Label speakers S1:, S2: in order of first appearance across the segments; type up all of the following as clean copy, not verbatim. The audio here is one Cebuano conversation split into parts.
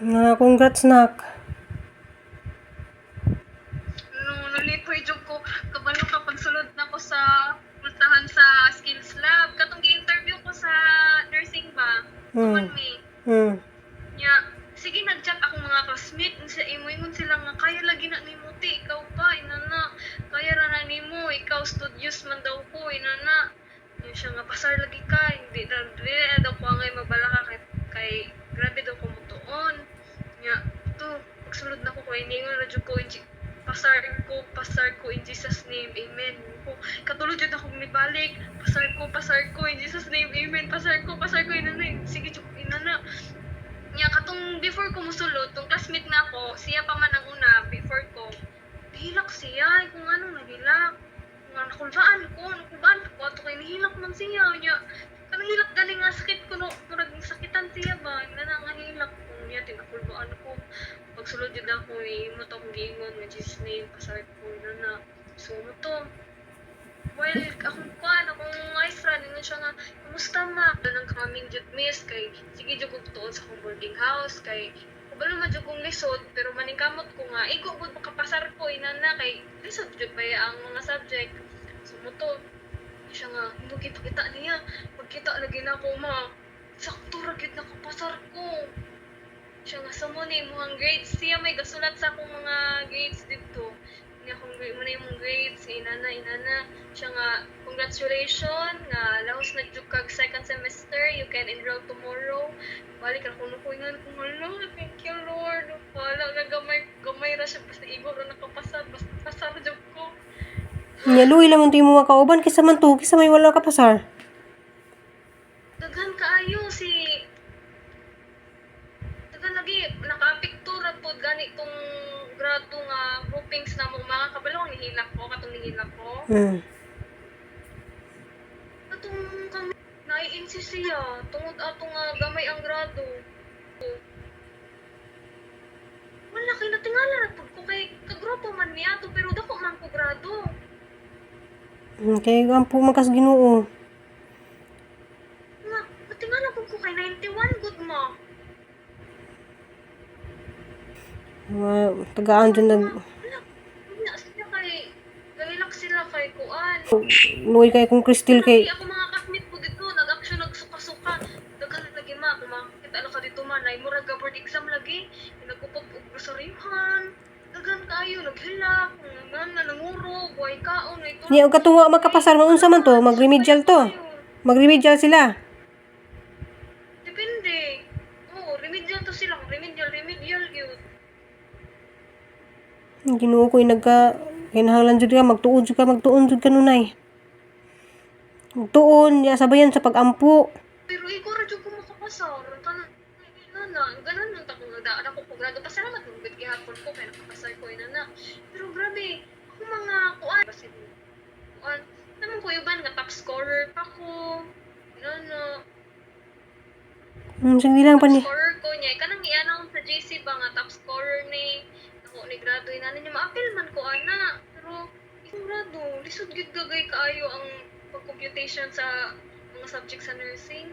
S1: Na, congrats, nak.
S2: No, nalipay jud ko. Kabalo ka pagsulod na ko sa pultahan sa skills lab. Katong gi-interview ko sa nursing ba. Tuman mi. Nya, sige, nag-chat akong mga classmate sa imo, ingon sila nga kaya lagi na nimo ti, ikaw pa inana, kaya ra na nimo, ikaw studious man daw ko inana. Nya siya nga pasar lagi ka, hindi na dili na daw ko angay mabala ka kay grabe daw ko mutuon. Nya to pagsulod na ko kay ningon ra jud ko pasar ko in Jesus name, amen ko. Katulog jud ako nibalik, pasar ko in Jesus name, amen, pasar ko inana, sige jud inana. Nya katong before ko musulod, tong classmate na ako, siya pa man ang una before ko. Nihilak siya, ay, kung anong nahilak. Nga nakulbaan ko ato kay nihilak man siya. Nya kanang hilak gani nga sakit ko no, murag sakitan siya ba. Nga na nga hilak ko niya tinakulbaan ko. Pagsulod jud ako, imo to akong giingon nga Jesus name, pasar ko na na. So mo to, while akong kuan, akong ice run, ingon siya nga, "Kumusta ma?" Nang coming jud miss, kay sige jud kog tuon sa akong boarding house, kay kabalo man jud kong lisod, pero maningkamot ko nga, igo gud makapasar ko, inana, kay lisod jud ba ang mga subject. So mo to, siya nga, hindi kita niya, pagkita lagi na ako ma, sakto ra gyud nakapasar ko. Siya nga sa mo ni imong grades, siya may gasulat sa akong mga grades dito. Niya akong grade mo na imong grades, inana inana. Siya nga congratulations nga lahos na jud kag second semester, you can enroll tomorrow. Balik ra kuno ko ingon kung hala, thank you Lord. Wala na gamay gamay ra siya basta igo ra nakapasar, basta pasar jud ko.
S1: Nya luoy lang man to imong mga kauban kaysa man to, kaysa may wala ka pasar.
S2: Daghan kaayo si daghan lagi nakaapekto ra pod gani tong grado nga groupings na mo mga kabalo ang nihilak ko katong nihilak ko. Atong kami nai-insist siya tungod ato nga gamay ang grado. Wala kay natingala ra pud ko kay kagrupo man mi ato pero dako man ko grado.
S1: Kay ampo man kas Ginoo.
S2: Nga natingala pud ko kay 91 good ma.
S1: Mga tagaan jud nag
S2: Wala wala sila kay gahilak sila kay kuan.
S1: Luoy kay kung Cristel kay
S2: Lagi ako mga classmate ko dito, nag-action, nagsuka-suka. Daghan lagi ma, kung makakita na ka dito ma, nay murag ka board exam lagi. Nagupot og groceryhan. Daghan kayo, naghilak, nan na nanguro, buhay kaon, nay tulog.
S1: Nya og katunga makapasar man unsa man to, magremedial to. Magremedial sila.
S2: Depende. Oo, remedial to sila. Kung remedial, remedial yun.
S1: Ginoo ko nagka kinahanglan jud ka magtuon jud ka magtuon jud kanunay. Magtuon ya sabayan sa pagampo.
S2: Pero ikaw ra jud ko makapasar. Tanan na, ganan lang ta kung nagdaan ako ko grado. Pasalamat mo gud gihapon ko kay nakapasar ko inana. Pero grabe, ako mga kuan basin kuan. Naman ko iban nga top scorer pa ko. Inana,
S1: Sige lang
S2: top
S1: pa ni.
S2: scorer ko niya. Kanang i-announce sa JC ba nga top scorer ni ako ni grado inana niya maapil man ko ana. Pero itong grado, lisod gyud gagay kaayo ang pag-computation sa mga subject sa nursing.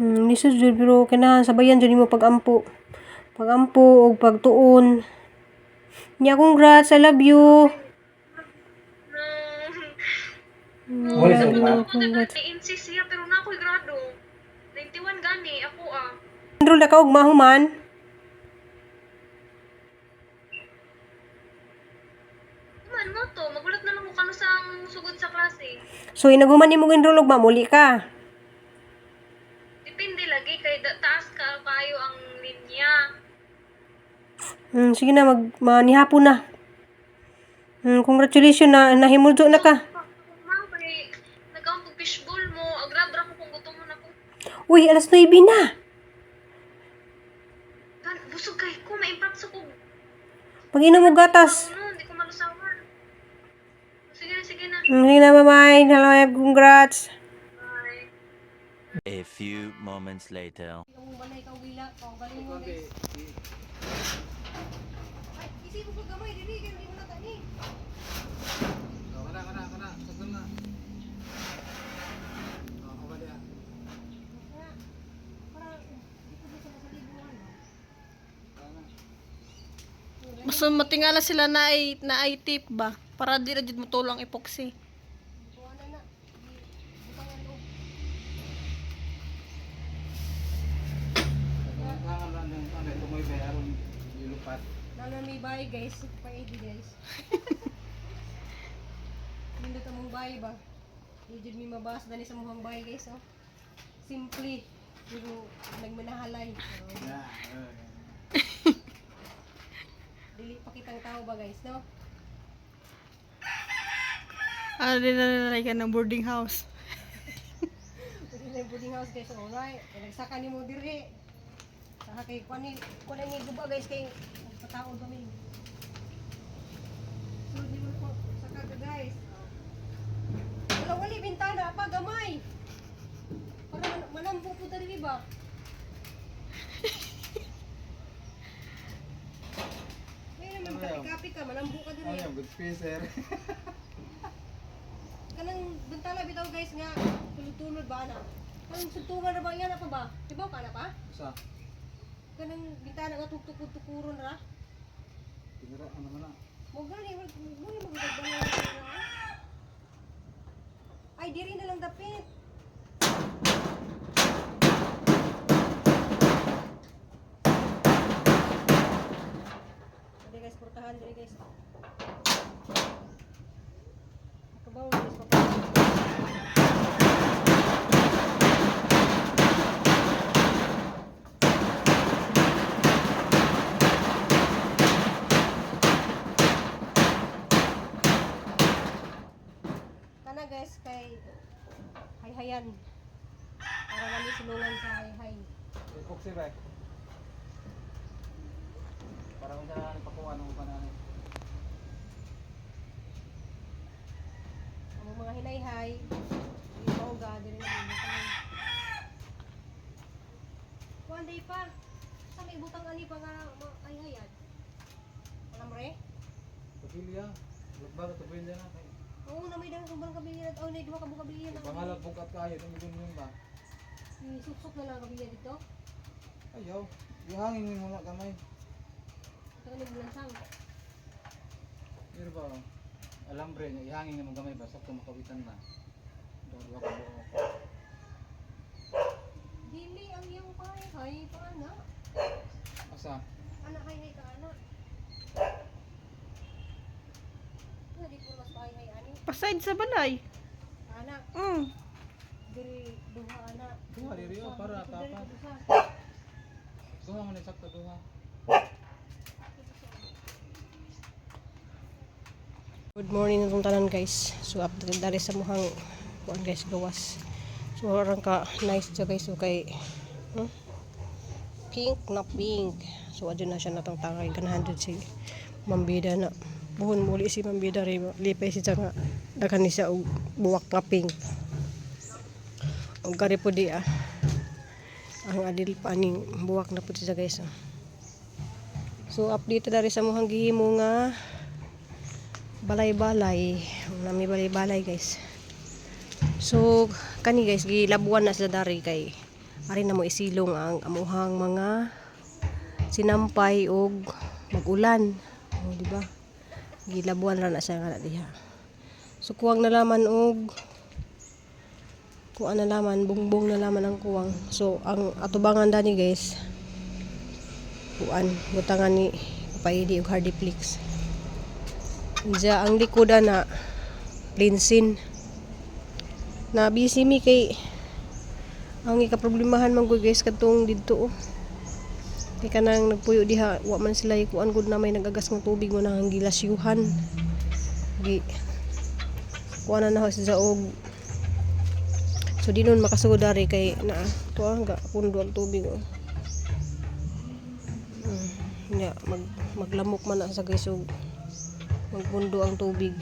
S1: Lisod jud pero kinahanglan sabayan jud nimo pagampo. Pagampo og pagtuon. Nya congrats, I love you.
S2: No.
S3: Wala sa
S2: Sabi
S3: uma.
S2: ko,
S1: Congrats.
S2: na-insist siya, pero na ako'y grado. 91 gani, ako ah.
S1: Enroll na ka og mahuman.
S2: Man mo to, magulat na lang ko kano sa sugod sa klase.
S1: So inaghuman nimo enroll og mamuli ka.
S2: Depende lagi, kay taas ka kayo ang linya.
S1: Sige na mag manihapon na. Congratulations na nahimuldo na ka.
S2: Ma, kay nagkaon kog fishbowl mo, agrab ra ko kung gutom mo na ko.
S1: Uy, alas 9 na.
S2: Gan, busog kay ko, ma-impact ko.
S1: Pag-inom og gatas.
S2: Ano, hindi ko malusawan. Sige na, sige na.
S1: Sige na, bye-bye. Hello, congrats.
S2: Bye.
S4: A few moments later.
S3: Kana, kana, kana. Sakto na. Oh, kabali ah.
S5: Mas matingala sila na ay tip ba para di ra jud motulong epoxy.
S1: Kuha na na. Butangan og
S3: Tangan lang ng ano, tumoy ba aron ilupat.
S1: Lalo may bahay guys, paidi guys. Nindot among bahay ba? Di jud mi mabas dali sa muhang bahay guys oh. Simple pero nagmanahalay. Oh.
S3: Yeah.
S1: Dili pa kitang tao ba guys, no?
S5: Ano din na ka ng boarding house.
S1: Pwede na yung boarding house guys, alright. Kay nagsaka nimo diri. Saka kay kuan ni kuan ni guba guys kay pataod ba mi. So di mo ko saka ka guys. Wala wali bintana pa gamay. Para manambo po diri ba? May naman kapi-kapi ka, manambo ka diri.
S3: Ano yung good spacer?
S1: Kanang bintana bitaw guys nga tulod-tulod ba ana? Kanang suntungan ra ba yan pa ba? Di ba ka na pa?
S3: Usa.
S1: Kanang bintana nga tugtukod-tukuron ra.
S3: Tinira ano man na.
S1: Mo gani mo mo magdagdagan na. Ay diri na lang dapit. Diri guys, portahan diri guys. Kabaw guys, papa. Kana guys kay hayhayan. Para nami silungan sa hayhay.
S3: Epoxy ba? Para kung saan pakuha ng uban na.
S1: Ang mga hinayhay, ipauga diri na butang. Kuan day pa. Sa may butang ani pa nga hayhayan. Alam re?
S3: Tubilya. Lugba ka tubilya na.
S1: Oo, na may dang sumbang kabilya. Oh, na duha ka buka kabilya na.
S3: Bangalag bukat kayo tumigil yun ba?
S1: Suksok na lang ang kabilya dito.
S3: Ayaw. Ihangin mo muna gamay.
S1: Ito ni bulansang.
S3: Pero ba? Alambre nga ihangin mo gamay ba sakto makawitan ba. Duha ka buo.
S1: Dili ang iyong pahayhay pa ana.
S3: Asa?
S1: Ana hayhay ka ana. Ano di po mas pahayhay ani?
S5: Paside sa balay.
S1: Ana, Diri duha ana.
S3: Duha diri oh, para
S1: Diri,
S3: tapat.
S1: duha.
S3: Duha man sakto duha.
S1: Good morning natong tanan guys. So update dari sa muhang kuan guys gawas. So orang ka nice siya guys so kay Pink na pink. So adyo na siya natong tagay ganahan jud si Mambida na buhon muli si Mambida ri lipay siya nga daghan ni siya og buwak nga pink. Og kari po di ah. Ang adil pa aning buwak na po siya guys. Ah. So update dari sa muhang gihimo nga balay-balay. Nami balay-balay guys. So kani guys gilabuan na sila dari kay ari na mo isilong ang amuhang mga sinampay og magulan. O, di ba? Gilabuan ra na siya nga na diha. So kuwang nalaman og kuan na laman, bungbong na laman ang kuwang. So ang atubangan dani guys kuan butangan ni papaidi og hardiplex. Diya ang likoda na linsin. Na busy mi kay ang ikaproblemahan man gud guys kadtong didto oh. Kay kanang nagpuyo diha wa man sila kuan gud na may nagagas ng tubig mo na ang gilasyuhan. Gi kuan na na sa og. So di nun makasugod dari kay naa tuwa ga pundo ang tubig oh. Nya maglamok man na sa guys og magpundo ang tubig.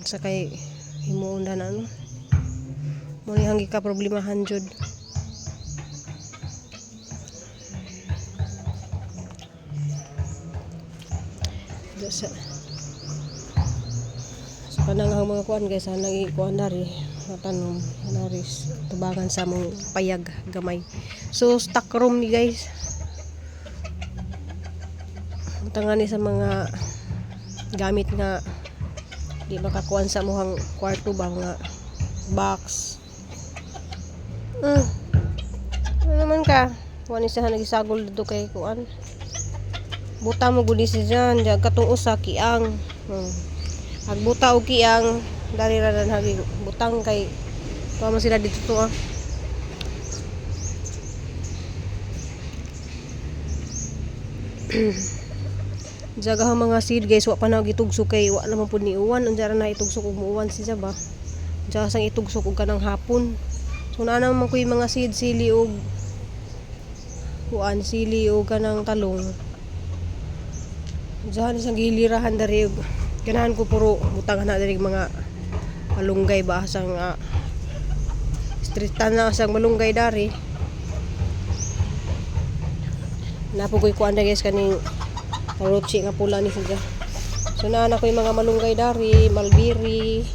S1: Sa kay himuon na na ano. Mo ni hanggi ka problemahan jud. Do sa So kanang ang mga kuan guys, anang ikuan dari matanom naris tubangan sa mong payag gamay. So stock room ni guys. Butangan ni sa mga gamit nga di makakuan sa muhang kwarto ba nga box. Ano naman ka? Kuan ni siya nagisagol dito kay kuan. Buta mo gud si diyan, diyan katong usa kiang. Agbuta og kiang dari ra na hagi butang kay kuan man sila dito to ah. Jaga ang mga seed guys, wa pa na gitugsok kay wa naman pud ni uwan, unsa ra na itugsok og muuwan siya ba. Unsa sang itugsok og kanang hapon. So naa naman ko yung mga seed sili og kuan sili og kanang talong. Diyan isang gilirahan dari og ganahan ko puro butang na diri mga malunggay ba sang street na sang malunggay dari. Napugoy kuan na guys kaning Rochi nga pula ni siya. So naa na ko yung mga malunggay dari, malbiri.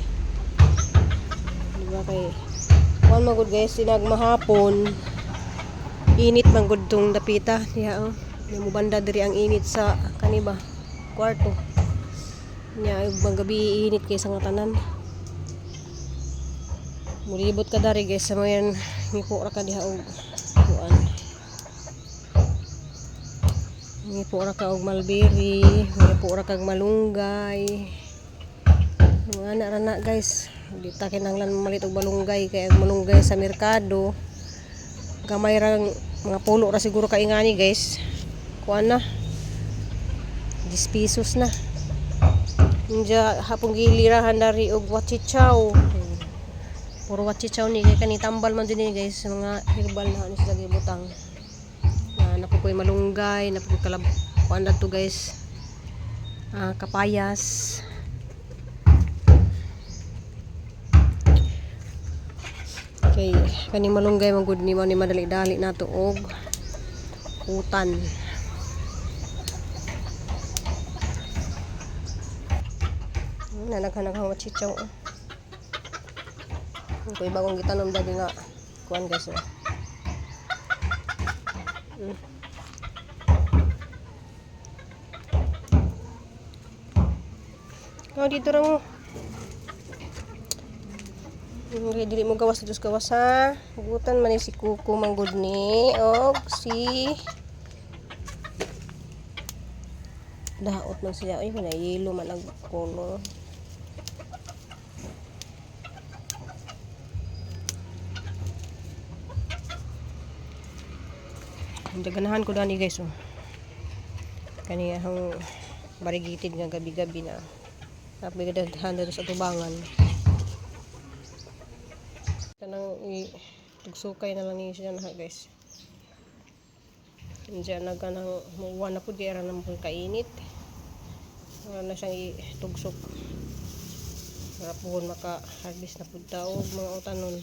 S1: Di ba kay kuan man gud guys, sinag mahapon. Init man gud tong dapita diha oh. Nya mo banda diri ang init sa kani ba kwarto. Nya ubang gabi init kay sa nga tanan. Mulibot ka dari guys sa mga ngipo ra ka diha og kuan. Ngipo ra ka og mulberry, ngipo ra kag malunggay. Mga ana ra na guys. Di ta kinahanglan mamalit og malunggay kay ang malunggay sa merkado gamay ra mga pulo ra siguro ka ingani guys. Kuan na. 10 pesos na. Inja hapong gilirahan dari og wachichaw. Puro wachichaw ni kay kani tambal man din ni guys sa mga herbal na ano sila gibutang. Na napukoy malunggay, napukoy kalab kuan na to guys. Ah, kapayas. Kay kani malunggay man gud ni mo ni madali-dali nato og utan. Nanaghanag ang wachichaw. Oh. Kung bagong gitanom dali nga kuan guys. Oh. Oh, dito ra mo. Hindi dili mo gawas dito sa gawas ha. Hugutan man ni si Kuko manggod ni og si daot man siya. Ay, na yelo man ang color. Ang ganahan ko dani guys oh. Kani ang barigitid nga gabi-gabi na. Napigadahan dito sa tubangan. Kanang i tugsukay na lang ni siya na guys. Diyan na kanang muwa na pud kay ra naman pud kainit. Wala na siyang itugsok. Para puhon maka-harvest na pud ta og mga utanon.